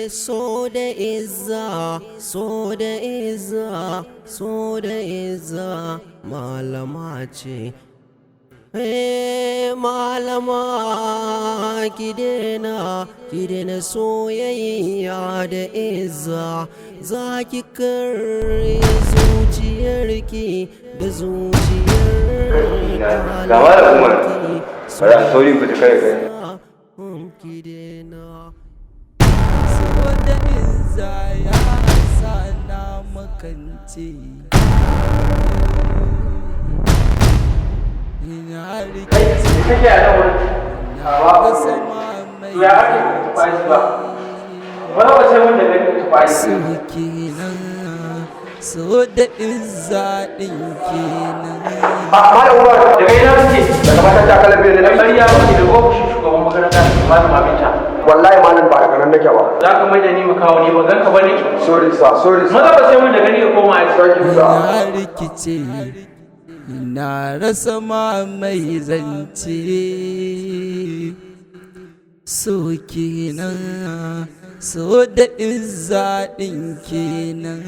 So da izza, so da izza, so da izza malama ce. Eh, malama, ki daina, ki daina soyayya da izza, za ki karye zuciyarki da zuciyar Ga Malam Umar. Bari a sauri fita kai kai. Ki daina. So da izza ya sa na makance. Ina rikici. Kake a nan wurin? Na sama mai. Ya ake tafi ba? Wani wace wanda ne ka tafi? So kenan, so da izza ɗin kenan. A Malam Umar, daga ina kake? Daga makaranta kalabe ne. Ƙarya kake, da ofishin shugaban makaranta, Malam Aminta. Wallahi malam, ba daga nan nake ba. Za ka mai da ni makawo ne, ba gan ka bane? Sorry sir, sorry sir. Maza ba sai mun da gani ka koma aji. Thank you, sir. Na rikice, na rasa ma mai zance. So kenan, so da izza ɗin kenan.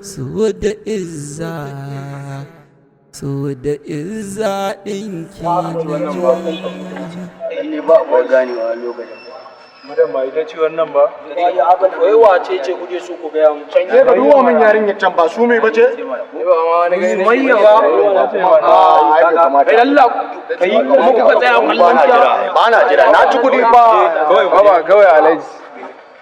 So da izza, so da izza ɗin kenan. Ne ba akwai ganewa lokacin. Madam, ba ita ce wannan ba? Wai wace ce kuke so ku gaya mu? Canje ka duba min yarinyar can, ba su mai bace? Sumayya ba? Ah, ai bai kamata. Kai Allah kai kuma kuka tsaya kallon ta. Ba na jira, na ci kuɗi ba. Kawai ba, kawai Alhaji.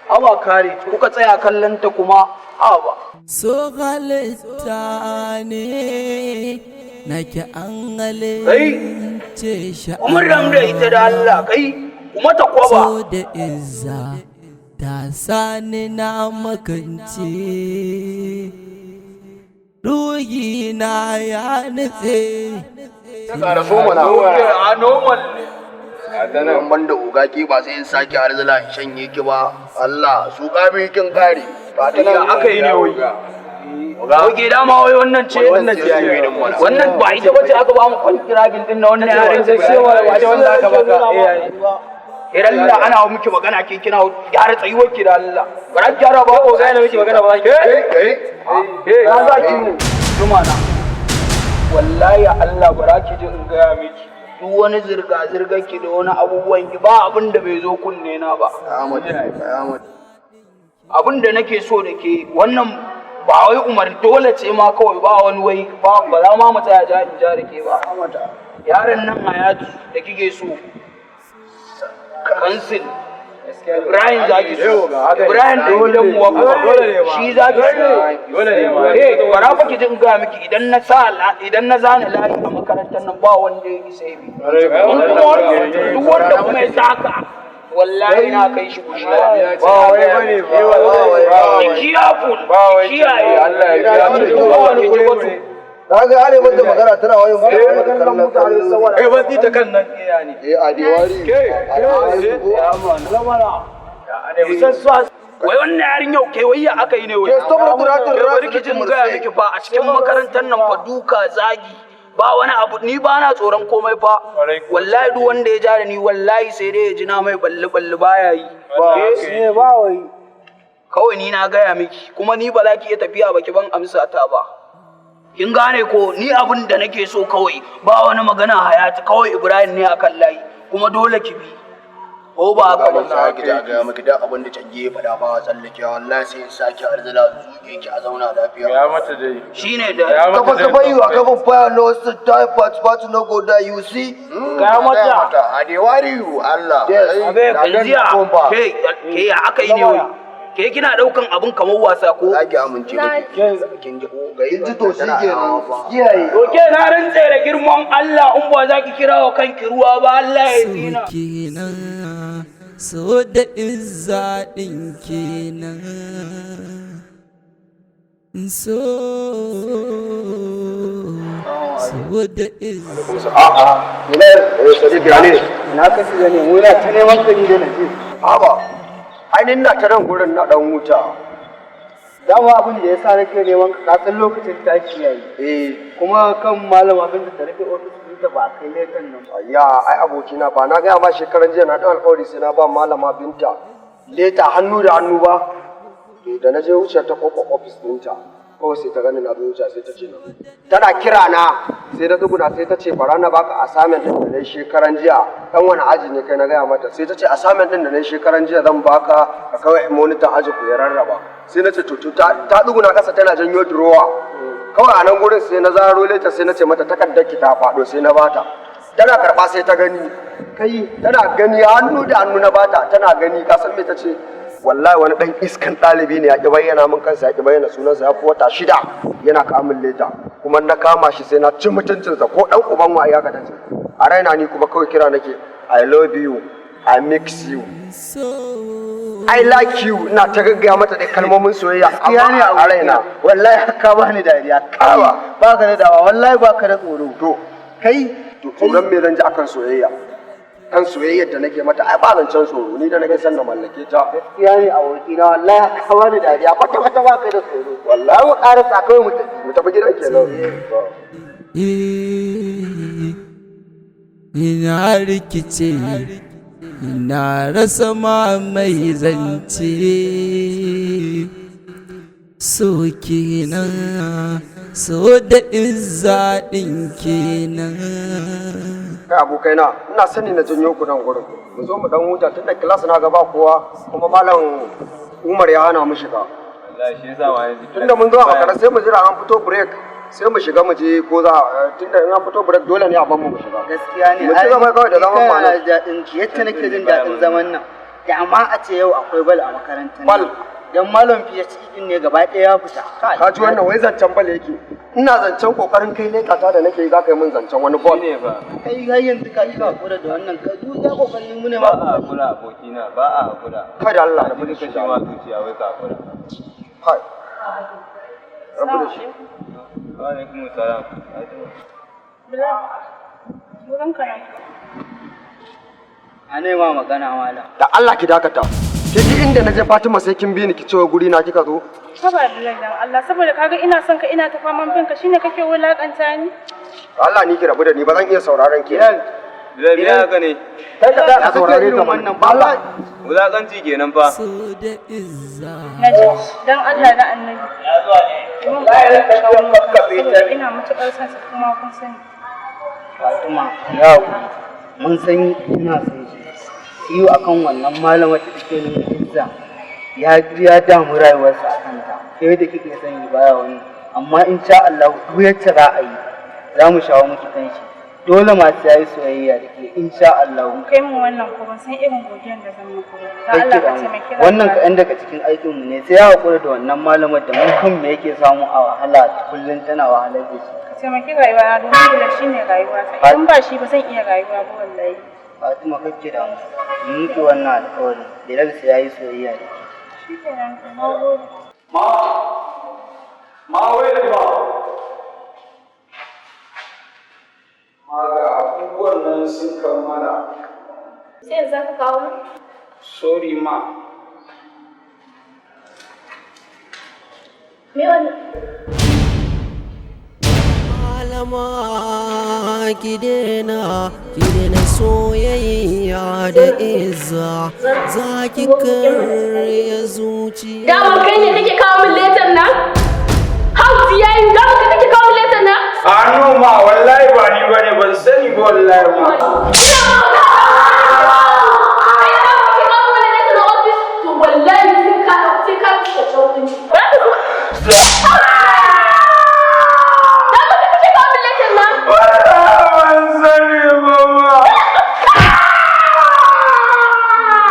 Awa kare kuka tsaya kallon ta kuma awa. So halitta ne nake an halicce shi. Kuma ram da ita da Allah kai kuma ta kwaba. So da izza ta sani na makance, ruhi na ya nutse. Ƙara so mana. A normal ne. Nan ban da oga ke ba sai in sake arzala in shanye ki ba. Allah su ƙabi kin kare. Ba ta Ya nan. aka yi ne wai? Oke, dama wai wannan ce? Wannan ce. Wannan ba ita bace aka ba mu kwantiragin din na wannan yarin sai wace wanda aka baka? Eh Allah, ana miki magana ke kina gyara tsayuwar ki da Allah. Ba za ki gyara ba ko Ga ne muke magana ba. Eh, eh. Eh, na za ki mu juma na. Wallahi Allah, bara ki ji in gaya miki. Duk wani zirga zirgar ki da wani abubuwan ki, ba abin da bai zo kunne na ba. Ahmad, Ahmad. Abin da nake so da ke wannan ba wai umar dole ce ma kawai, ba wani wai ba, ba za ma mu tsaya ja in ja da ke ba. Yaron nan Hayatu da kike so, cancel. Ibrahim za ki so. Ibrahim ɗin gidan mu shi za ki so. Dole ne ma. Eh, bara fa ki ji in gaya miki, idan na sa idan na zana layi a makarantar nan, ba wanda ya isa ya bi. In kuma duk wanda kuma ya saka, wallahi na kai shi kushiya. Ba wai bane ba. Ba wai. Ki careful, Ba wai. ki kiyaye. Allah ya biya mu. Ba wani ki wato. Na ga are mata magana tana wayo kallon kallon. Eh, ban ta kan nan iya ne. Eh, adewari. Adewari. Wai wannan yarin yau ke wai ya aka yi ne wai? Ke stop da Ke bari ki jin gaya miki fa, a cikin makarantar nan fa duka, zagi, ba wani abu, ni ba na tsoron komai fa. Wallahi duk wanda ya ja da ni, wallahi sai dai ya ji na mai balli balli baya yi. Ba wai. Kawai ni na gaya miki, kuma ni ba za ki iya tafiya ba ki ban amsa ta ba. Kin gane ko? Ni abin da nake so kawai, ba wani magana Hayati, kawai Ibrahim ne akan layi, kuma dole ki bi. Ko ba haka ba? Ba sake ta gaya miki da abin da canje ya faɗa ba a tsallake, wallahi sai in sake arzala in zuke ki a zauna lafiya. Ya mata dai. Shine da Ya mata Kafa dai. kafa you a kafa fire no type part part no go die, you see. Gaya mata. Adewari you Allah. Yanzu ya ke ke ya aka yi ne wai? Ke kina daukan abun kamar wasa ko? Za ki amince ba kin ji ko ga kin ji, to shikenan kiyaye. To ke, na rantse da girman Allah, in ba za ki kira wa kanki ruwa ba, Allah ya So tsina. kenan, so da izza ɗin kenan. So da izza. A'a. Bilal, eh Sadiq, ya ne? Na ka shiga ne, mu na ta neman ka ni da Najib. Haba. Ainihin na ta nan gurin na dan huta. Dama abin da ya sa nake neman ka, ka san lokacin tashi yayi. Eh, Kuma kan malama Binta ta rufe ofis ɗin. Binta ba a kai letan nan ba. Ya, ai abokina, ba na gaya ma shekaran jiya na ɗan alƙawari sai na ba Malama Binta leta hannu da hannu ba? To, da na je wuce ta kofar ofis ɗinta, kawai sai ta gani na zo wuce, sai ta ce na tana kira na, sai na tsuguna, sai ta ce bara na baka assignment ɗin da na yi shekaran jiya. Dan wani aji ne kai? Na gaya mata. Sai ta ce assignment ɗin da na yi shekaran jiya zan baka ka kawai monitor aji ku ya rarraba. Sai na ce to. Ta tsuguna kasa tana janyo drawer. Kawai a nan gurin sai na zaro leta, sai na ce mata takardar ki ta faɗo, sai na bata. Tana karɓa sai ta gani. Kai, tana gani, hannu da hannu na bata, tana gani, ka san me ta ce? Wallahi wani ɗan iskan ɗalibi ne ya ƙi bayyana min kansa, ya ƙi bayyana sunansa, ya fi wata 6 yana kamun leta, kuma na kama shi sai na ci mutuncinsa, ko ɗan uban wa ya ka tace. A raina ni kuma kawai kira nake, "I love you, I mix you, I like you." Ina ta gaggaya mata da kalmomin soyayya. Gaskiya ne. Amma a raina Wallahi ka bani dariya. Kawa. Ba ka da dawa, wallahi ba ka da tsoro. To. Kai. To, tsoron me zan ji akan soyayya? Kan soyayyar da nake mata, ai ba zancen tsoro, ni da nake son na mallake ta. Gaskiya ne abokina, wallahi ka bani dariya, kwata kwata ba ka da tsoro. Wallahi. Mu ƙarasa kawai mu tafi. Mu tafi gidan kenan. Ina rikice, ina rasa ma mai zance. So kenan, so da izza ɗin kenan. Kai abokaina, ina sani na janyo ku nan gurin, mu zo mu dan huta tunda class na gaba kowa, kuma Malam Umar ya hana mu shiga. Wallahi shi yasa ma yanzu Tunda mun zo a makara, sai mu jira an fito break sai mu shiga mu je, ko za tunda in an fito break dole ne a ban mu mu shiga. Gaskiya ne. Mu ci gaba kawai da zaman Ni mu kaina nan. na ji daɗin yadda nake jin daɗin zaman nan. Da amma a ce yau akwai bal a makarantar nan. Bal. Dan malam fiye din ne gaba ɗaya ya fita. Ka ji wannan, wai zancen bal yake. Ina zancen kokarin kai leta ta da nake yi, za ka yi min zancen wani ball. Ne fa. Kai, har yanzu ka yi hakura da wannan, ka duk ya kokarin mu ne Ba ma. a hakura, abokina, ba a hakura. Kai da Allah, rabu Rabu da shi. da kashe ma zuciya, wai ka hakura. Kai, rabu da shi. Wa alaikum salam. Bilal, wurin karatu. A nema magana, malam. Da Allah ki dakata. Ke ji, inda na je Fatima sai kin bi ni, ki cewa guri na kika zo. Haba Bilal, dan Allah, saboda kaga ina son ka ina ta faman bin ka, shine kake wulakanta ni? Allah ni ki rabu da ni, ba zan iya sauraron ki. Bilal. Bilal, me haka ne? Kai, ka tsaya ka Ya kake saurare irin ta mana. wannan ba? Allah. Wulakanci kenan fa. So da izza. Naji, dan Allah da Annabi. Mun saboda ina matuƙar son sa, kuma kun sani. Fatima, ya hakuri. Mun san ina son shi. Iyo akan wannan malamar da take nuna izza. Ya damu rayuwarsa a kanta. Ke da kike son yi baya wani. Amma in sha Allah duk yacce za a yi, za mu shawo miki kanshi. Dole masu yayi soyayya da ke, in sha Allah. Kai mun wannan ko ban san irin godiyar da zan muku ba. Dan Kai Allah ki ka damu. taimaki Wannan rayuwata. kaɗan daga cikin aikinmu ne, sai ya haƙura da wannan malamar da mun kan me yake samu a wahala, kullum tana wahalar da shi. Ka taimaki rayuwa domin Bilal shine rayuwata. Idan ba shi ba zan iya rayuwa ba wallahi. Fatima, kake da mu. Mun miki wannan alƙawarin. Bilal sai yayi soyayya da ke. Shikenan, to na gode. Ma, ma, wai da ma. Ma, ga abubuwan nan sun kammala. Sai yanzu za ka kawo mu? Sorry, ma. Me wannan? Malama, ki daina, ki daina soyayya da izza, za ki karya zuciya. Daman kai ne kake kawo min letan nan? How dare you? Daman kai kake kawo min letan nan? A no ma, wallahi ba ni bane, ban sani ba wallahi ma. Ina ma kai da kake kawo min letan na office? To wallahi sai ka fuskanci hukunci. Ba ka zo. Daman kai kake kawo min letan nan? Wallahi ban sani ba ma.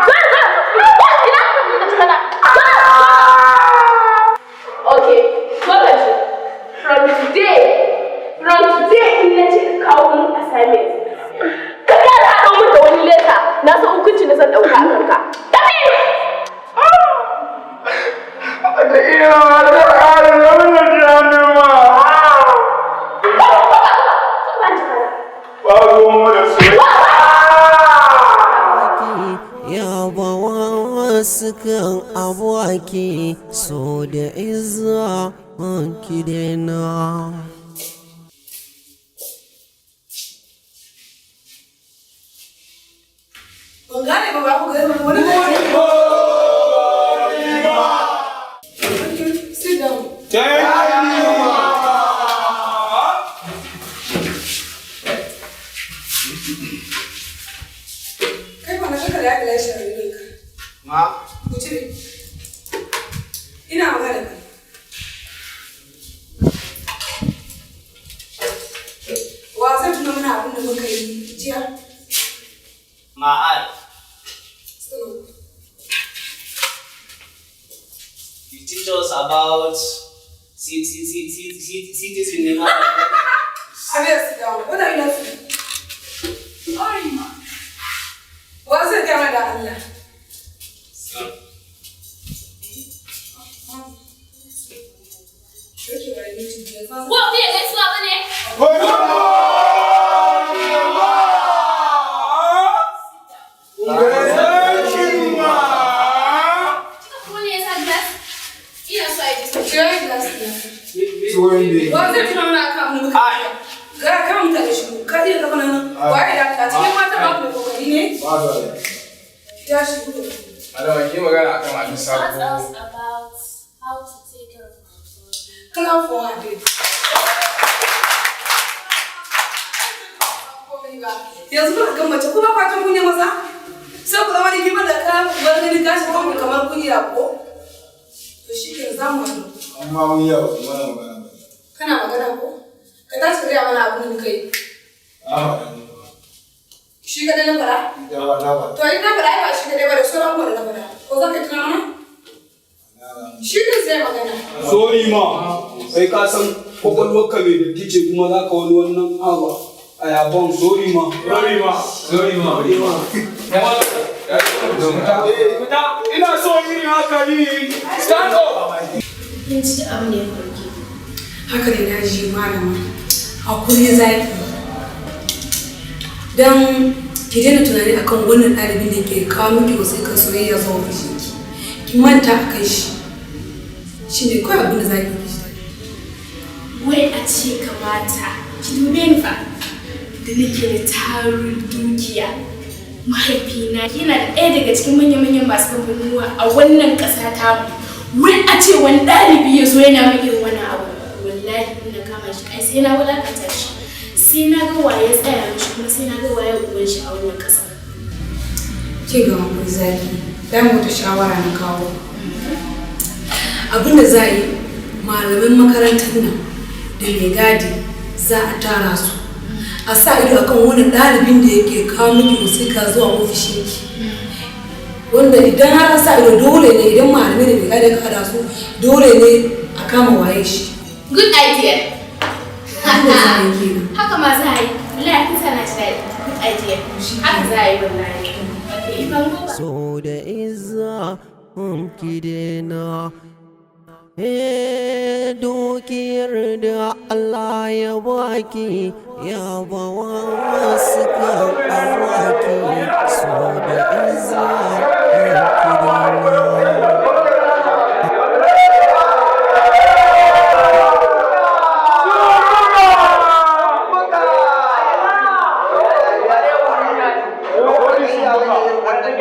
Zo, zo, ina ka tafi da cikana. Zo, zo. Okay, lokaci. From today in na ce ka kawo mun assignment, ka ƙara haɗo mun da wani leta, na san hukunci na zan ɗauka a kanka. Tafi! Da iya ma da ƙara zama da ma. Ba ruwan da soyayya. Ya bawa wasu kan abuwaki, so da izza ki daina. ba ku ga wani. Sit down. Thank you. Kai ba na kaka da ya shi a ka. Ma. Ku cire. Ina magana da kai. Wa zai tuna mana abin da muka yi jiya? Ma'al. So, You teach us about C C C C C citizen in Abia, sit down. What are you laughing? Wa zai gaya mana da Allah? Ko fiye gaisuwa ba ne? Kika kuma ne ya sa glass? Ina so a yi disco. Cire glass ɗin. Wa zai tuna mana akan abin da muka yi jiya? Ga kama mutane shiru. Ka iya kafa nan. Waye da a cikin mata ba ku da kokari ne? Ya shigo da ku. Malama ki magana akan abin Taught sabo. us about how to take care of our body. Clap for her, babe. Yanzu kuna kan mace kuma kwacin kunya maza? Sai ku zama rigimar da kayan ku bar ganin gashin kanku kamar kun yi ko? To shi ke za mu haɗu. Amma mun yau mana magana ba. Kana magana ko? Ka tashi ka gaya mana abin da muka yi. Na faɗa ne. Shi kaɗai na faɗa? Yawa na faɗa. To in na faɗa ai ba shi kaɗai ba da sauran abubuwan da na faɗa. Ko za ka tuna mana? Shi ne zai magana. Sorry ma, kai ka san kwakwalwarka mai datti ce kuma za ka wani wannan awa a yabon sorry ma. Sorry ma. Sorry ma. Ina so irin haka yi. Stand up. Kin ci abin da ya faru ke. Haka ne na ji malama. Hakuri zaki. Don ki daina tunani akan wannan ɗalibin da ke kawo miki wasiƙar soyayya zuwa ofishinki. Ki manta a kan shi. Shi ne kawai abin da zaki yi. Wai a ce kamata ki dube ni fa da nake da tarin dukiya. Mahaifina yana da ɗaya daga cikin manya-manyan masu kamfanuwa a wannan ƙasa tamu. Wai a ce wani ɗalibi ya zo yana min irin wani abu. Wallahi in na kama shi ai sai na wulakanta shi. Sai na ga waye tsaya mishi kuma sai na ga waye uban shi a wannan ƙasar. Kin ga hakuri zaki. Dan wata shawara na kawo. Abin da za a yi malaman makarantar nan da mai gadi za a tara su. A sa ido akan wani ɗalibin da yake kawo miki wasiƙa zuwa ofishinki. Wanda idan har an sa ido dole ne idan malamai da mai gadi aka haɗa su dole ne a kama waye shi. Good idea. Abin da za a yi kenan. Haka ma za a yi. Wallahi kin sana shi daɗi. Good idea. Haka za a yi wallahi. Okay, ban go ba. So da izza ki daina. Eh, dukiyar da Allah ya baki ya bawa wasu kan awaki so da izza ki daina.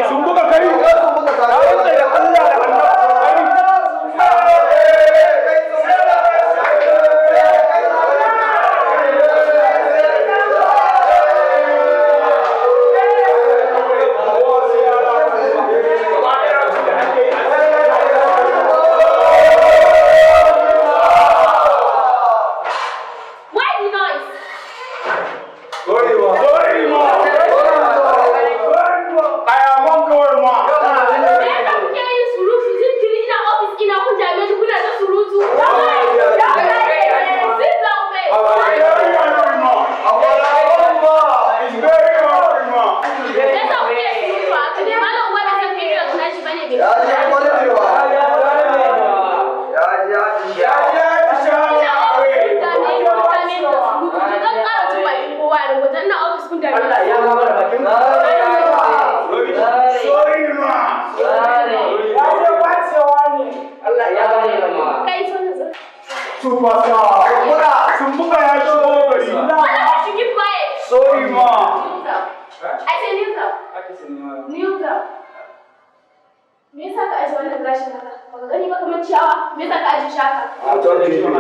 Sun buga kai. Na rantsa da Allah da Annabi. Why the noise? Sorry ma. Sorry ma. I am on call ma. Me yasa kuke yin surutu? Jinkiri ina ofis ina kun dame ni kuna ta surutu. Sit down first. Me yasa kuke surutu haka ne? Malam uba bai san kai kiran sunan shi bane bai. Ina ofis kun dame ni kun dame ni da surutu. To zan ƙara jin bakin kowa ne wajen ina ofis kun dame ni. Kai so na zo. Superstar. Sun buga ya shigo gari. Malam you should keep quiet. Sorry ma. Sit down. I say kneel down. Ake sun ne. Kneel down. Me yasa ka aje wannan gashin haka? Baka gani ba kamar ciyawa? Me yasa ka aje shi haka? A to ne shi ma.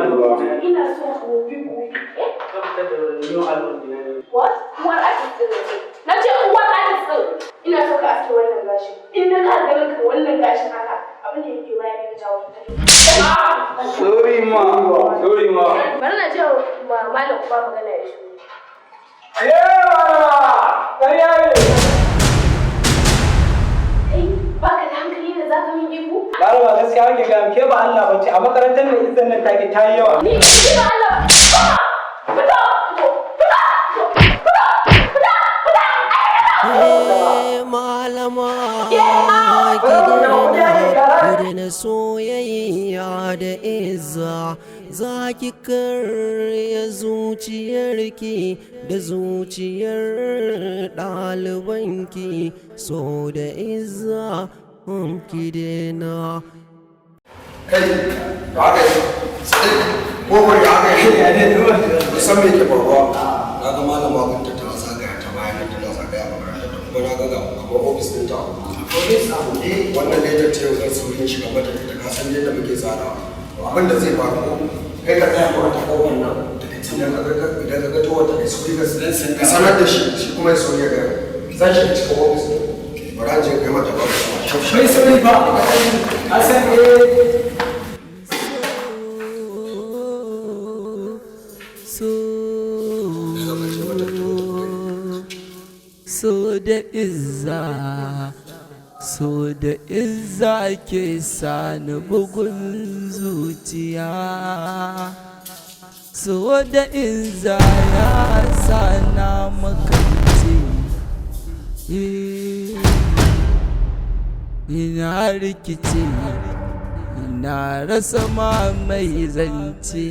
Ina so gobe gobe. Eh? Zan fitar da new album dina ne. What? Uwar artist din ne. Na ce uwar artist din. Ina so ka aske wannan gashin. In na ka ganin ka wannan gashin haka, abin da yake baya ne ka jawo ta. Sorry ma, sorry ma. Bari na je ma malam uba magana ya shigo. Yawa! Ƙarya ne. Kai, baka da hankali ne zaka min ihu? Malama, gaskiya kake ga ke ba Allah bace a makarantar nan, izzan nan take ta yi yawa. Ni ba Allah ba. Fito! Fito! Fito! Fito! Fito! Fito! Malama, ki daina soyayya da Izza, za ki karya zuciyarki da zuciyar ɗalibanki. So da Izza, ki daina. Kai da aka yi sadiq, kofar da aka yi, ba san me ke faruwa. Na ga Malama Binta ta zagaya ta bayan nan, tana zagaya makarantar da kuma na ga ga kamar ofis ɗinta a buɗe. Ofis a buɗe. Wannan ledar ce, yau zan saurin shiga mata da ita. Ka san yadda muke tsara abin da zai faru ko? Kai ka tsaya ko ta kofar nan, idan ka ga ta wata, kai sauri ka sanar da shi, shi kuma ya sauri ya gaya. Zan shiga cikin ofis ɗin, bari an je kai mata ba. Bai sauri ba. A san eh. So da izza, so da izza ke sani bugun zuciya. So da izza ya sana makance. Ina rikice, ina rasa ma mai zance.